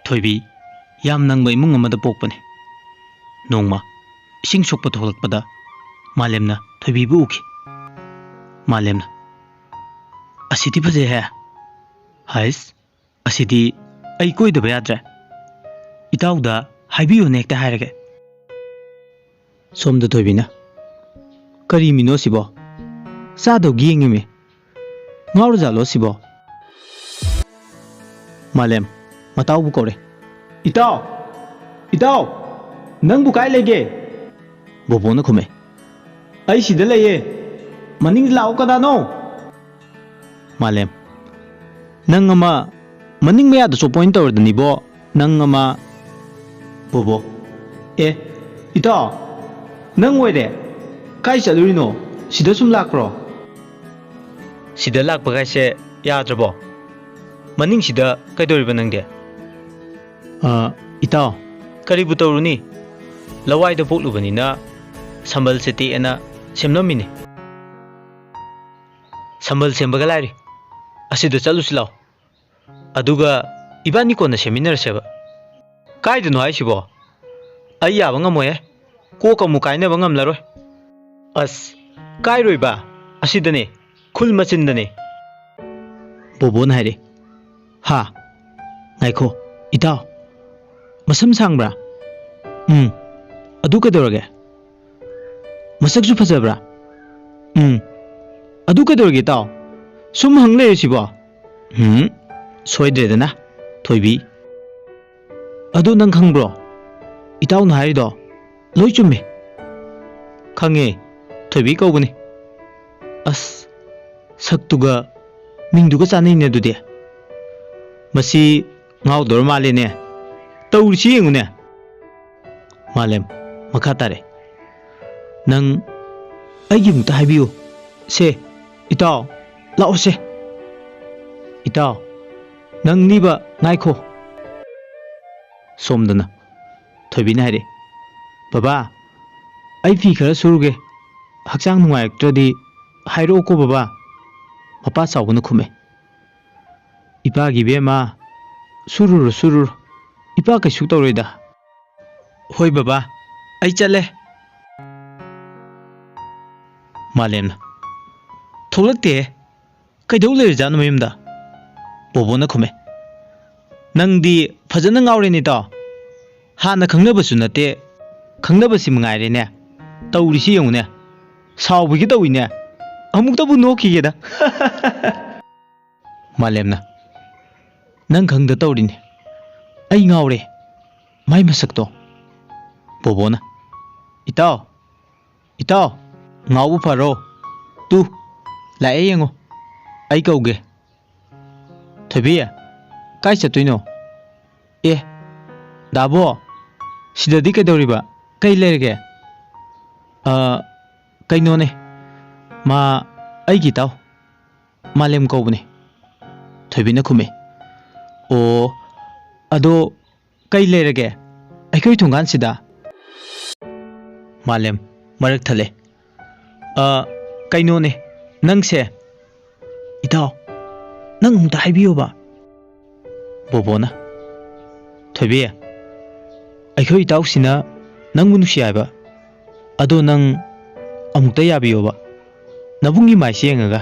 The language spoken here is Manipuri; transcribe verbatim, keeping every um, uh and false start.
ꯊꯣꯏꯕꯤ ꯌꯥꯝ ꯅꯪꯕ ꯏꯃꯨꯡ ꯑꯃꯗ ꯄꯣꯛꯄꯅꯤ꯫ ꯅꯣꯡꯃ ꯏꯁꯤꯡ ꯁꯣꯛꯄ ꯊꯣꯛꯂꯛꯄꯗ ꯃꯥꯂꯦꯝꯅ ꯊꯣꯏꯕꯤꯕꯨ ꯎꯈꯤ꯫ ꯃꯥꯂꯦꯝꯅ, "ꯑꯁꯤꯗꯤ ꯐꯖꯩꯍꯦ꯫ ꯍꯥꯏꯁ, ꯑꯁꯤꯗꯤ ꯑꯩ ꯀꯣꯏꯗꯕ ꯌꯥꯗ꯭ꯔꯦ꯫ ꯏꯇꯥꯎꯗ ꯍꯥꯏꯕꯤꯌꯨꯅꯦ ꯍꯦꯛꯇ ꯍꯥꯏꯔꯒꯦ꯫" ꯁꯣꯝꯗ ꯊꯣꯏꯕꯤꯅ, "ꯀꯔꯤ ꯃꯤꯅꯣ ꯁꯤꯕꯣ? ꯆꯥꯗꯧꯒꯤ ꯌꯦꯡꯉꯤꯃꯤ꯫ ꯉꯥꯎꯔꯖꯥꯠꯂꯣ ꯁꯤꯕꯣ?" ꯃꯥꯂꯦꯝ ꯃꯇꯥꯎꯕꯨ ꯀꯧꯔꯦ꯫ "ꯏꯇꯥꯎ! ꯏꯇꯥꯎ! ꯅꯪꯕꯨ ꯀꯥꯏ ꯂꯩꯒꯦ?" ꯕꯣꯕꯣꯅ ꯈꯨꯝꯃꯦ꯫ "ꯑꯩ ꯁꯤꯗ ꯂꯩꯌꯦ꯫ ꯃꯅꯤꯡꯗ ꯂꯥꯛꯑꯣ, ꯀꯅꯥꯅꯣ?" ꯃꯥꯂꯦꯝ, "ꯅꯪ ꯑꯃ ꯃꯅꯤꯡ ꯃꯌꯥꯗꯁꯨ ꯄꯣꯏꯟ ꯇꯧꯔꯗꯅꯤꯕꯣ, ꯅꯪ ꯑꯃ꯫" ꯕꯣꯕꯣ, "ꯑꯦ, ꯏꯇꯥꯎ, ꯅꯪ ꯑꯣꯏꯔꯦ? ꯀꯥꯏ ꯆꯠꯂꯨꯔꯤꯅꯣ? ꯁꯤꯗ ꯁꯨꯝ ꯂꯥꯛꯄ꯭ꯔꯣ?" "ꯁꯤꯗ ꯂꯥꯛꯄ ꯀꯥꯏꯁꯦ ꯌꯥꯗ꯭ꯔꯕꯣ? ꯃꯅꯤꯡꯁꯤꯗ ꯀꯩꯗꯧꯔꯤꯕ ꯅꯪꯗꯤ?" "ꯑ, ꯏꯇꯥꯎ, ꯀꯔꯤꯕꯨ ꯇꯧꯔꯨꯅꯤ? ꯂꯋꯥꯏꯗ ꯄꯣꯛꯂꯨꯕꯅꯤꯅ ꯁꯝꯕꯜꯁꯦ ꯇꯦꯛꯑꯦꯅ ꯁꯦꯝꯂꯝꯃꯤꯅꯤ꯫" "ꯁꯝꯕꯜ ꯁꯦꯝꯕꯒ ꯂꯥꯏꯔꯤ꯫ ꯑꯁꯤꯗ ꯆꯠꯂꯨꯁꯤ ꯂꯥꯎ꯫ ꯑꯗꯨꯒ ꯏꯕꯥꯅꯤ ꯀꯣꯟꯅ ꯁꯦꯝꯃꯤꯟꯅꯔꯁꯦꯕ꯫" "ꯀꯥꯏꯗꯅꯣ ꯍꯥꯏꯁꯤꯕꯣ? ꯑꯩ ꯌꯥꯕ ꯉꯝꯃꯣꯏꯍꯦ꯫ ꯀꯣꯛꯀ ꯑꯃꯨꯛ ꯀꯥꯏꯅꯕ ꯉꯝꯂꯔꯣꯏ꯫" "ꯑꯁ, ꯀꯥꯏꯔꯣꯏꯕ꯫ ꯑꯁꯤꯗꯅꯦ, ꯈꯨꯜ ꯃꯆꯤꯟꯗꯅꯦ꯫" ꯕꯣꯕꯣꯅ ꯍꯥꯏꯔꯦ꯫ "ꯍꯥ? ꯉꯥꯏꯈꯣ, ꯏꯇꯥꯎ꯫ ꯃꯁꯝ ꯁꯥꯡꯕ꯭ꯔꯥ? ꯎꯝ꯫ ꯑꯗꯨ ꯀꯩꯗꯧꯔꯒꯦ? ꯃꯁꯛꯁꯨ ꯐꯖꯕ꯭ꯔꯥ? ꯎꯝ꯫ ꯑꯗꯨ ꯀꯩꯗꯧꯔꯒꯦ, ꯏꯇꯥꯎ? ꯁꯨꯝ ꯍꯪ ꯂꯩꯔꯁꯤꯕꯣ?" ꯎꯝ, ꯁꯣꯏꯗ꯭ꯔꯦꯗꯅ, ꯊꯣꯏꯕꯤ꯫ "ꯑꯗꯨ ꯅꯪ ꯈꯪꯕ꯭ꯔꯣ? ꯏꯇꯥꯎꯅ ꯍꯥꯏꯔꯤꯗꯣ ꯂꯣꯏ ꯆꯨꯝꯃꯦ꯫" "ꯈꯪꯉꯦ, ꯊꯣꯏꯕꯤ ꯀꯧꯕꯅꯤ꯫" "ꯑꯁ, ꯁꯛꯇꯨꯒ ꯃꯤꯡꯗꯨꯒ ꯆꯥꯅꯩꯅꯦ ꯑꯗꯨꯗꯤ꯫ ꯃꯁꯤ ꯉꯥꯎꯗꯧꯔ ꯃꯥꯜꯂꯦꯅꯦ꯫ ꯇꯧꯔꯤꯁꯤ ꯌꯦꯡꯉꯨꯅꯦ꯫" ꯃꯥꯂꯦꯝ ꯃꯈꯥ ꯇꯥꯔꯦ꯫ "ꯅꯪ ꯑꯩꯒꯤ ꯑꯃꯨꯛꯇ ꯍꯥꯏꯕꯤꯌꯨ꯫ ꯁꯦ, ꯏꯇꯥꯎ, ꯂꯥꯛꯑꯣꯁꯦ꯫ ꯏꯇꯥꯎ, ꯅꯪ ꯅꯤꯕ ꯉꯥꯏꯈꯣ꯫" ꯁꯣꯝꯗꯅ ꯊꯣꯏꯕꯤꯅ ꯍꯥꯏꯔꯦ, "ꯕꯕꯥ, ꯑꯩ ꯐꯤ ꯈꯔ ꯁꯨꯔꯨꯒꯦ꯫ ꯍꯛꯆꯥꯡ ꯅꯨꯡꯉꯥꯏꯔꯛꯇ꯭ꯔꯗꯤ ꯍꯥꯏꯔꯛꯑꯣꯀꯣ ꯕꯕꯥ꯫" ꯃꯄꯥ ꯆꯥꯎꯕꯅ ꯈꯨꯝꯃꯦ, "ꯏꯄꯥꯒꯤ ꯏꯕꯦꯝꯃ, ꯁꯨꯔꯨꯔꯣ, ꯁꯨꯔꯨꯔꯣ꯫ ꯏꯄꯥ ꯀꯩꯁꯨ ꯇꯧꯔꯣꯏꯗ꯫ ꯍꯣꯏ ꯕꯕꯥ, ꯑꯩ ꯆꯠꯂꯦ꯫ ꯃꯥꯂꯦꯝꯅ, ꯊꯣꯛꯂꯛꯇꯦ꯫ ꯀꯩꯗꯧ ꯂꯩꯔꯖꯥꯠꯅꯣ ꯃꯌꯨꯝꯗ? ꯕꯣꯕꯣꯅ ꯈꯨꯝꯃꯦ꯫ ꯅꯪꯗꯤ ꯐꯖꯅ ꯉꯥꯎꯔꯦꯅꯦ ꯏꯇꯥꯎ꯫ ꯍꯥꯟꯅ ꯈꯪꯅꯕꯁꯨ ꯅꯠꯇꯦ, ꯈꯪꯅꯕꯁꯤ ꯃꯉꯥꯏꯔꯦꯅꯦ꯫ ꯇꯧꯔꯤꯁꯤ ꯌꯦꯡꯉꯨꯅꯦ꯫ ꯁꯥꯎꯕꯤꯒꯦ ꯇꯧꯏꯅꯦ꯫ ꯑꯃꯨꯛꯇꯕꯨ ꯅꯣꯛꯈꯤꯒꯦꯗ꯫ ꯃꯥꯂꯦꯝꯅ, ꯅꯪ ꯈꯪꯗ ꯇꯧꯔꯤꯅꯦ꯫ ꯑꯩ ꯉꯥꯎꯔꯦ꯫ ꯃꯥꯏ ꯃꯁꯛꯇꯣ꯫ ꯕꯣꯕꯣꯅ, ꯏꯇꯥꯎ, ꯏꯇꯥꯎ, ꯉꯥꯎꯕ ꯐꯔꯣ꯫ ꯇꯨ, ꯂꯥꯛꯑꯦ ꯌꯦꯡꯉꯣ꯫ ꯑꯩ ꯀꯧꯒꯦ꯫ ꯊꯣꯏꯕꯤ, ꯀꯥꯏ ꯆꯠꯇꯣꯏꯅꯣ? ꯑꯦ, ꯗꯥꯕꯣ, ꯁꯤꯗꯗꯤ ꯀꯩꯗꯧꯔꯤꯕ? ꯀꯩ ꯂꯩꯔꯒꯦ? "ꯑ, ꯀꯩꯅꯣꯅꯦ, ꯃꯥ ꯑꯩꯒꯤ ꯏꯇꯥꯎ ꯃꯥꯂꯦꯝ ꯀꯧꯕꯅꯦ", ꯊꯣꯏꯕꯤꯅ ꯈꯨꯝꯃꯦ꯫ "ꯑꯣ, ꯑꯗꯣ ꯀꯩ ꯂꯩꯔꯒꯦ ꯑꯩꯈꯣꯏ ꯊꯣꯡꯒꯥꯟꯁꯤꯗ?" ꯃꯥꯂꯦꯝ ꯃꯔꯛ ꯊꯠꯂꯦ꯫ "ꯑ, ꯀꯩꯅꯣꯅꯦ, ꯅꯪꯁꯦ, ꯏꯇꯥꯎ, ꯅꯪ ꯑꯃꯨꯛꯇ ꯍꯥꯏꯕꯤꯌꯣꯕ꯫" ꯕꯣꯕꯣꯅ, "ꯊꯣꯏꯕꯤ, ꯑꯩꯈꯣꯏ ꯏꯇꯥꯎꯁꯤꯅ ꯅꯪꯕꯨ ꯅꯨꯡꯁꯤ ꯍꯥꯏꯕ, ꯑꯗꯣ ꯅꯪ ꯑꯃꯨꯛꯇ ꯌꯥꯕꯤꯌꯣꯕ, ꯅꯕꯨꯡꯒꯤ ꯃꯥꯏꯁꯦ ꯌꯦꯡꯉꯒ꯫